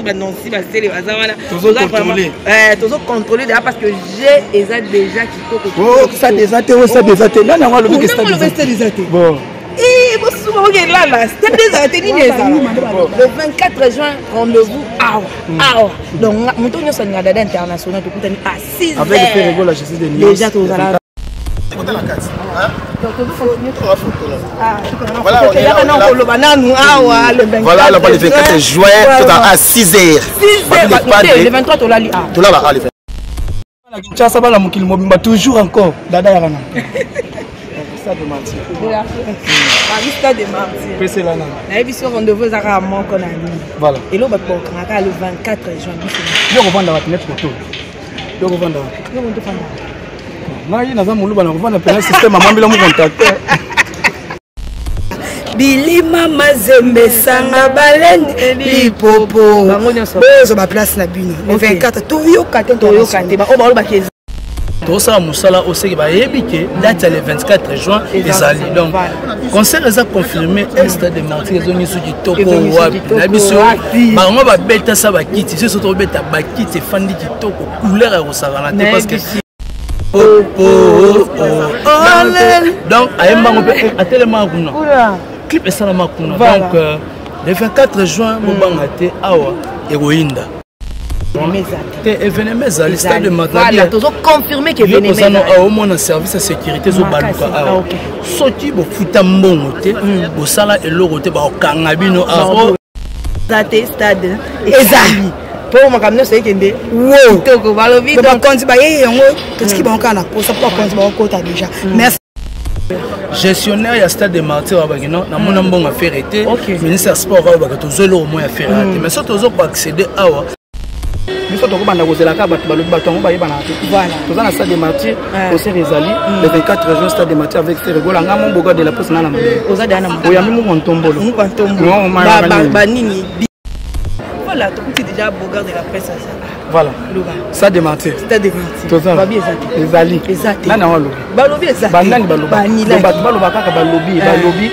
Ba Nancy Basele baza wana. Tozo contrôler. Eh, tozo contrôler déjà parce que j'ai eza déjà kitoko. Oh, ça déjà te, oh, ça déjà te. Nani yango alobi ke stade eza te. Bon. Eh, bosuka okelala stade ezala te nini ezala le 24 juin rendez-vous awa awa donc moto nyonso alingaka Dada International, tokutani à 6 Avec Ferre Gola, je suis de Nice. Déjà tozala. Voilà, on est là, on est là. Koloba nanu awa le 24. Voilà, là, le 24 juin, tout à 6 h. 6 h, le 23 tolali a. Tolala a le 23. Na Kinshasa, bana mokili mobimba, toujours encore Dada yaka na Stade de Martyr. Stade de Martyr. Pesela nana. Nayebi so rendez-vous ezaka moko na nini. Voilà. Eloko bato bakokangaka le 24 juin biso. Yo kovanda wapi neti koto? Yo kovanda wapi? Yo moto fanda. Ngai naza moluba, na kovanda mpena système amwambila mo contact. Bilima Mazembe, sanga balende lipopo, bozwa baplace na bino le 24. Toyoka te, toyoka te baoyo balobaki. Tosala mosala oseki bayebi ke date ya le 24 juin ezali, donc concert eza confirmé. Stade de Martyr ezongi so kitoko wapi na biso. Bango babetasa bakiti, biso tobeta bakiti, efandi kitoko, couleur ya kosakana te, parce que donc ayembango mpe atelemaka kuna, clip esalama kuna. Donc le 24 juin, bobanga te, awa ekoyinda te, événement ezali stade de Martyr. Tozoconfirme ke événement awa, omona service ya sécurité ezobaluka awa. Soki bofuta mbongo te, bosala eloko te, bakokanga bino awa. Eza te, stade ezali. Mpo makambo nyonso ekende wo kitoko, balobi. Bakonzi bayei yango, totiki bango kaka na posa, mpo bakonzi bakokota déjà. Merci. Gestionnaire ya Stade de Martyr abaki non, namona mbongo affaire te. Ministre ya sport alobaka tozwa eloko moko ya affaire te, mais so tozo koaccéder awa. Biso tokobanda kozelaka bato balobi, bato yango bayebanaka te. Toza na Stade de Martyr, concert ezali le 24 juin, Stade de Martyr avec Ferre Gola. Nga mo boga de la presse nana. Oza deya na oyambi moko ntombolo. Banini. Voilà, tokuti déjà Bogard de la presse aza. Voilà. Loba. Stade de Martyr. Stade de Martyr. Toza. Babi eza te. Ezali. Eza te. Nani yango alobi? Balobi eza te. Banani baloba? Bato baloba kaka, balobi, balobi.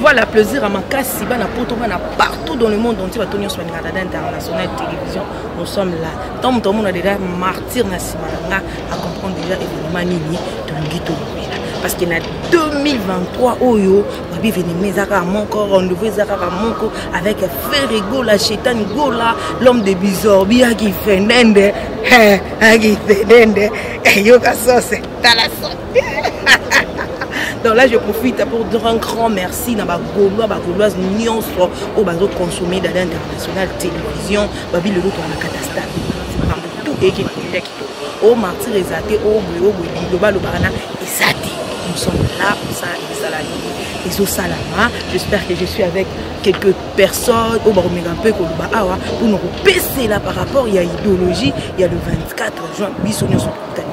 Voilà, plaisir à makasi, bana poto, bana partout dans le monde entier, bato nyonso balingaka Dada International Télévision, nous sommes là. Tant moto omona déjà martyr na nsima na nga, à comprendre déjà événement nini tolingi tolobela, parce que na 2023 oyo babi événement eza kaka moko, rendez-vous eza kaka moko avec Ferre Gola, Shetan Gola, l'homme de bizorbi, aki fendende, aki fendende, yoka sose, tala sote. Donc là, je profite pour dire un grand merci na Bagaulois, Bagauloise nyonso oyo bazoconsommer Dada International Télévision. Babi lelo toza na kata stade, makambo tout ekende kitoko. O martyr eza te, o boye, o boye, biloba lobaka na eza te. Nous sommes là, ça ezala nini ezosalama. J'espère que je suis avec quelques personnes oyo bakomeka mpe koloba awa mpona kopesela par rapport ya idéologie ya le 24 juin. Biso nyonso tokutani.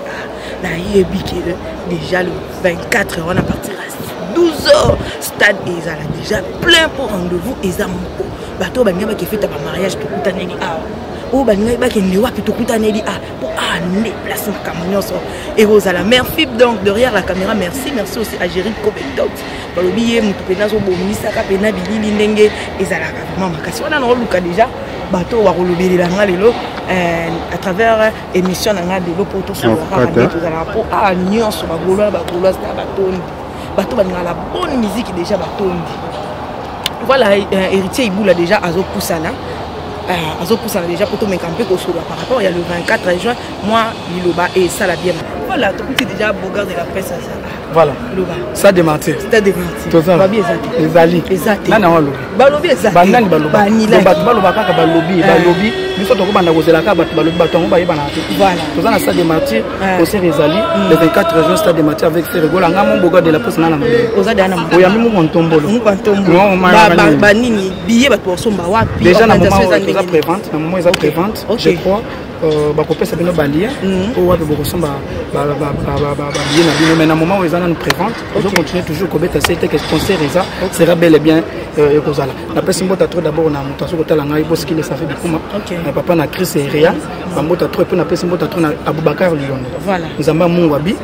Nayebi ke déjà le 24 wana, à partir ya 12 heures, stade ezala déjà plein pour rendez-vous eza moko. Bato oyo balingaki bakefeta bamariage, tokutaneli awa. Oyo balingaki bakende wapi, tokutaneli a po a nde place makambo nyonso ekozala. Merci. Donc derrière la caméra, merci, merci aussi à Géri Kobetot. Balobi ye motu mpena azobomisaka mpena bilili ndenge ezalaka vraiment makasi wana. Naoluka déjà bato oyo bakolobelela nga lelo à travers émission na nga lelo, mpo tosololaka nde tozalaka, mpo awa nyonso Bagaulois, Bagauloise na batondi, bato balingaka la bonne musique déjà batondi. Voilà, Héritier Ibula déjà azopusana, azopusana déjà mpo tomeka mpe kosolola par rapport ya le 24 juin. Mwa liloba esala bien. Voilà, tokuti déjà Bogard de la presse aza. Voilà. Loba. Stade de Martyr. Stade de Martyr. Toza. Babi eza te. Ezali. Eza te. Nani yango alobi? Balobi eza te. Banani baloba? Bato baloba kaka, balobi, balobi. Biso tokobanda kozela kaka bato balobi, bato yango bayebanaka te. Voilà. Toza na Stade de Martyr, concert ezali le 24 juin, Stade de Martyr avec Ferre Gola. Nga mo boga de la presse nana. Oza deya na oyambi moko ntombolo. Moko ntombolo. Banini billet bato basomba wapi? Déjà na moment oyo toza prévente, na moment eza prévente, je crois bakopesa bino balien oyo wapi bokosomba babillet na bino. Mais na moment oyo eza nanu prévente, ozo continuer toujours kobeta se te que concert eza, sera bel et bien. Ekozala napesi mbota trop d'abord na moto azoki kotala ngai, bosikile safi bikuma na papa na Chris Erea, bambota trop. Et puis napesi mbota trop na Aboubacar Lyondo, Nzambe ya Mungu abi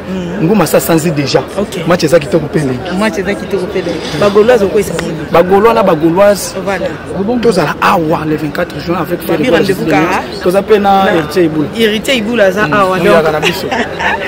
nguma sa sanzi déjà. Match eza kitoko mpe elengi. Match eza kitoko mpe elengi. Bagauloise okoyisa? Bagaulois na bagauloise, tozala awa le 24 juin avec Ferre. Toza mpe na Héritier Ibula. Héritier Ibula aza awa. Donc na biso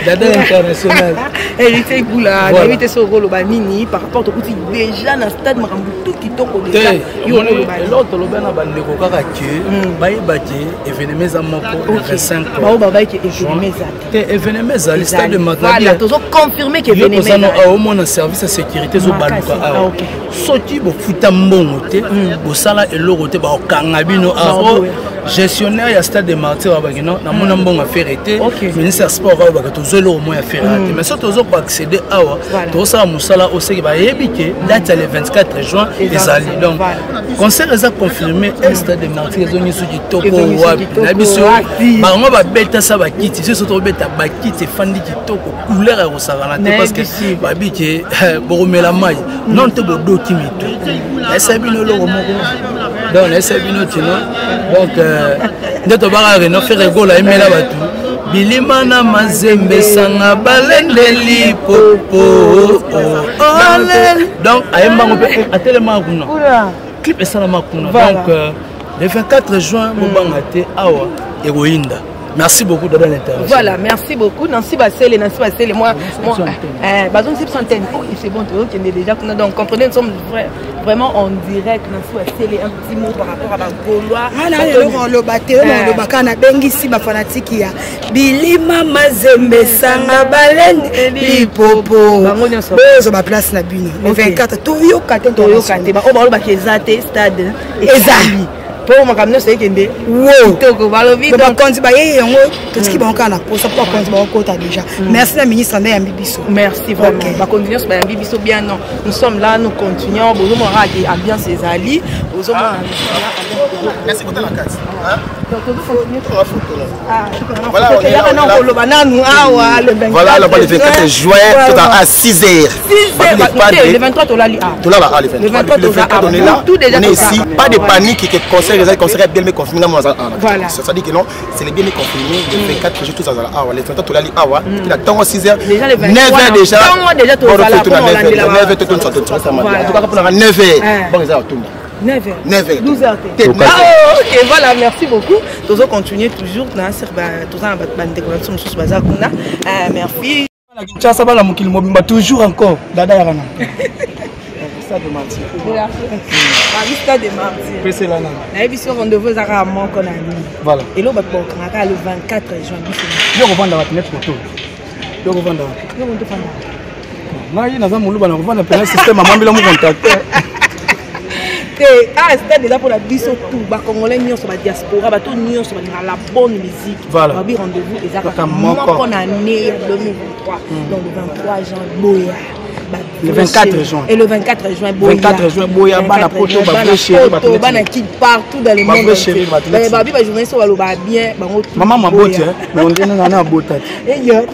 Dada International. Héritier Ibula, nayebi te soki okoloba nini par rapport tokuti déjà na stade, makambo tout kitoko déjà. Yo okoloba? Eloko toloba na bandeko kaka ke bayeba ke événement eza moko le 25. Bao babayeke événement eza. Te, événement ezali, stade de Voilà, tozoconfirme ke événement. Ozano awa, omona service ya sécurité ezobaluka awa. Soki bofuta mbongo te, bosala eloko te, bakokanga bino awa. Gestionnaire ya stade de Martyr babaki non, namona mbongo ya Ferre te. Ministre ya sport babaka tozwa eloko moko ya Ferre te. Mais soki tozo koaccéder awa, tozosala mosala oseki bayebi ke date ya le 24 juin ezali. Donc concert eza confirmé, stade de Martyr ezongi so kitoko wapi na biso. Bango babetasa bakiti, biso tobeta bakiti, efandi kitoko, couleur ya kosakana te, parce que babi ke bokomela mai non te, bodoki mitu. Nayesa bino eloko moko, donc nayesa bino tino. Donc nde tobaka reno Ferre Gola emela bato bilima na Mazembe, sanga balendeli popo. Donc ayembango mpe atelemaka kuna, clip esalama kuna. Donc le 24 juin, bobanga te, awa ekoyinda. Merci beaucoup, Dada L'international. Voilà, merci beaucoup. Nancy Bassele, Nancy Bassele, moi, bazon centaine. Oh, c'est bon, tu es déjà. Donc, comprenez, nous sommes vraiment en direct. Nancy Bassele, un petit mot par rapport à ba Gaulois. Wana eloko oloba te, oyo olobaka, nabengisi bafanatiki ya bilima Mazembe, sanga balende lipopo, bozwa baplace na bino le 24, toyoka te. Toyoka te, oyo balobaki eza te, stade eza. Mpo makambo nyonso ekende kitoko, balobi. Bakonzi bayei yango, totiki bango kaka na posa mpo bakonzi bakokota déjà. Merci na ministre nde yambi biso. Merci vraiment, bakonzi nyonso bayambi biso bien. Non, nous sommes là, nous continuons. Bozomona kaka ambiance ezali, ozomona. Merci kotala kati. Yaka na koloba nanu awa le 24. Voilà, là, le 24 juin, tout à 6 heures. 6 heures, le 23 tolali a. Tolala a le 23. Le 24, on est là. Tout déjà. On est ici. Pas de panique que concert, les concert est bien confirmé. Voilà. C'est-à-dire que non, c'est bien confirmé. Le 24 juin, tout ça, le 23 tolali awa. Et puis, à 6 heures, 9 heures déjà. Déjà tozala. 9 heures, tout tout tout tout. En tout cas, pour 9 heures. Bon, ils ont tout. 9h. 9h. 12h. Ah, ok, voilà, merci beaucoup. Tozo continuer toujours na sur ba toza na bandeko na biso mosusu baza kuna. Merci. Na Kinshasa, bana mokili mobimba, toujours encore Dada yaka na stade de Martyr. Stade de Martyr. Pesela nani? Nayebi so rendez-vous ezaka moko na nini. Voilà. Eloko bato bakokangaka le 24 juin, biso. Yo kovanda wapi? Neti koto yo kovanda wapi? Yo moto fanda. Ngai naza moluba, na kovanda mpena système amwambila mo contact. Te, ah, stade eza mpona biso tout bacongolais nyonso, badiaspora, bato nyonso balingaka la bonne musique. Voilà. Babi rendez-vous eza kaka moko na année ya 2023, donc le 23 juin, boya. Le 24 juin. Et le 24 juin, boya. 24 juin, boya, bana poto, ba vrai chéri, bato bana ki partout dans le monde. Vrai chéri, bato. Babi ba journaliste baloba bien bango. Mama maboti, mais on dirait na bota. Eyo.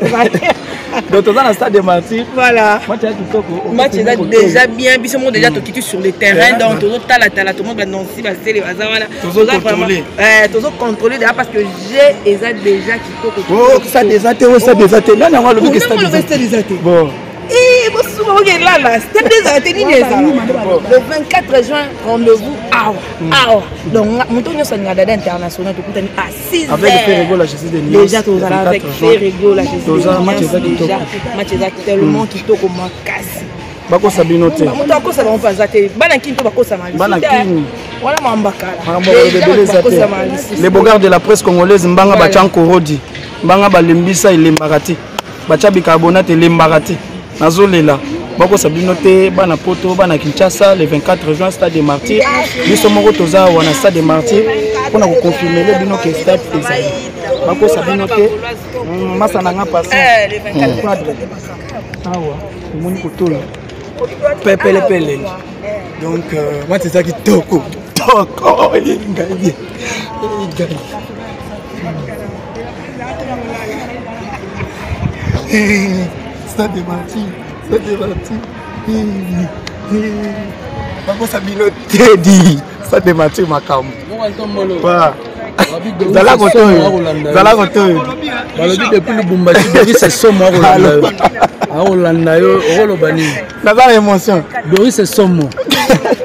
Donc toza na stade de Martyr. Voilà. Match ya kitoko. Match eza déjà bien, biso moko déjà tokiti sur le terrain, donc tozotalatala, tomoni banonsi basele baza wana. Tozocontrôler. Tozocontrôler déjà parce que g eza déjà kitoko. Oh, stade eza te, stade eza te, nani yango alobi ke stade eza te? Bon. Bosuka bokelala, stade ezala te, nini ezala? Le 24 juin, rendez-vous awa awa. Donc moto nyonso alinga Dada International, tokutani à 6. Avec Ferre Gola, Jésus de Déjà tozala avec Ferre Gola. Toza, match eza kitoko. Match eza tellement kitoko makasi. Bakosa bino te. Moto akosa bango mpe aza te. Bana Kini mpe bakosama. Bana Kini. Wana mambakala. Makambo ebele eza te. Les bogards de la presse congolaise, mbanga batya nkorodi, mbanga balembisa, elembaka te, batya bicarbonate, elembaka te. Nazolela, bakosa bino te. Bana poto, bana Kinshasa, le 24 juin, stade de Martyr, biso moko toza awa na stade de Martyr mpona koconfirmele bino ke stade ezali. Bakosa bino te. Masa na nga patient cadre awa, omoni kotola pepele pe elengi. Donc match eza kitoko toko ngai ngai. Stade de Martyr, stade de Martyr. Bakosa bino te di stade de martyr makambo. Zala kote oyo, zala kote oyo. Balobi depuis Lubumbashi, Doris Somo akolanda yo. Akolanda yo, okoloba nini? Naza na émotion. Doris Somo.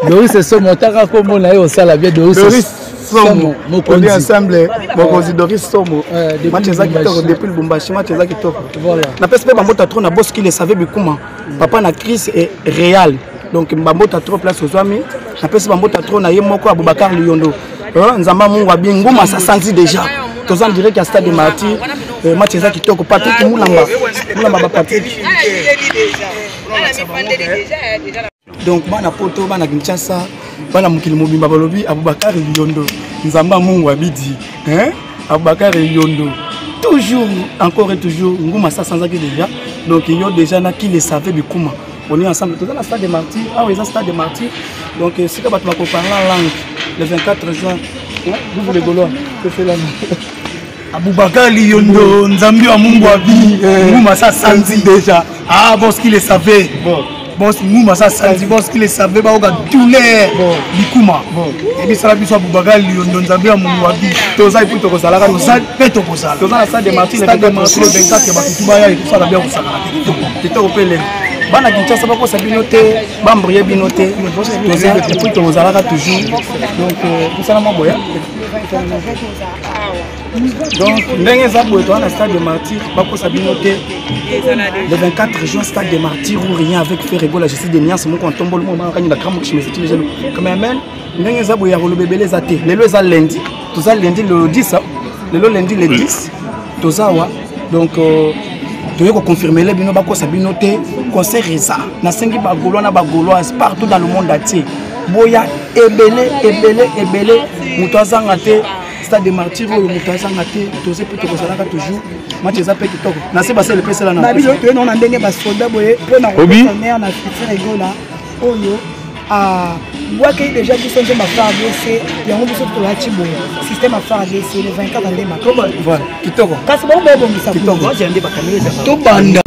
Doris Somo, otaka kombo na ye osala bien Doris. Doris Somo. Mokonzi ensemble, mokonzi Doris Somo. Match eza kitoko depuis Lubumbashi, match eza kitoko. Voilà. Napesi mpe bambota trop na boss qui le savait bikuma. Papa na Chris et Real. Donc bambota trop place ozwami. Napesi bambota trop na ye moko Aboubacar Liyondo. Nzamba Mungu abi nguma sa sanzi déjà. Toza en direct ya stade de Martyrs. Match eza kitoko. Patrick Mulamba. Mulamba ba Patrick. Donc bana poto, bana Kinshasa, bana mokili mobimba balobi Aboubacar Liyondo. Nzamba Mungu abidi. Hein? Aboubacar Liyondo. Toujours, encore et toujours, nguma sa sanzaki déjà. Donc yo déjà na qui le savait bikuma. On est ensemble. Toza na stade de Martyrs. Ah oui, eza stade de Martyrs. Donc sika bato bakoparla langue le 24 juin. Vous les Gaulois, que fait là? Aboubacar Liyondo, Nzambi wa Mungu abi, Nguma sa sanzi déjà. Ah, bon, ce qu'il le savait. Bon. Bon, Nguma sa sanzi, bon, ce qu'il le savait, ba oka douleur. Bon. Bikuma. Bon. Et puis sala biso Aboubacar Liyondo, Nzambi wa Mungu abi. Toza et puis tokozalaka. Toza pe tokozala. Toza na stade de Martyrs le Stade de 24 Martyrs le 24 bato baya et tout ça la bien kosakana te. Kitoko mpe elengi. Bana Kinshasa bakosa bino te, bambrie bino te. Toza et puis tokozalaka toujours. Donc tosala mwa boya. Donc ndenge eza boye toza na stade de Martyrs, bakosa bino te. Le 24 juin, stade de Martyrs ou rien avec Ferre Gola, je suis de Niance, moko ntombolo moko makani la grand mokishimezi tili jelo. Cameraman, ndenge eza boye ya koloba ebele eza te. Lelo eza lundi, toza lundi le 10, lelo lundi le 10, toza awa. Donc toye koconfirmele bino, bakosa bino te, concert eza. Nasengi ba Gaulois na ba Gauloises partout dans le monde entier. Boya ebele ebele ebele, moto azanga te. Stade de Martyrs oyo moto azanga te, toze mpe tokozalaka toujours. Match eza mpe kitoko. Na se basele pesela na. Babi toye na ndenge ba soldat boye mpo na kotonner na futur Egola oyo bwaki déjà biso nzembo ya FARDC, yango biso tolati boye système ya FARDC le 24 nde makolo. Voilà, kitoko. Kasi bango babongisa kitoko. Tobanda.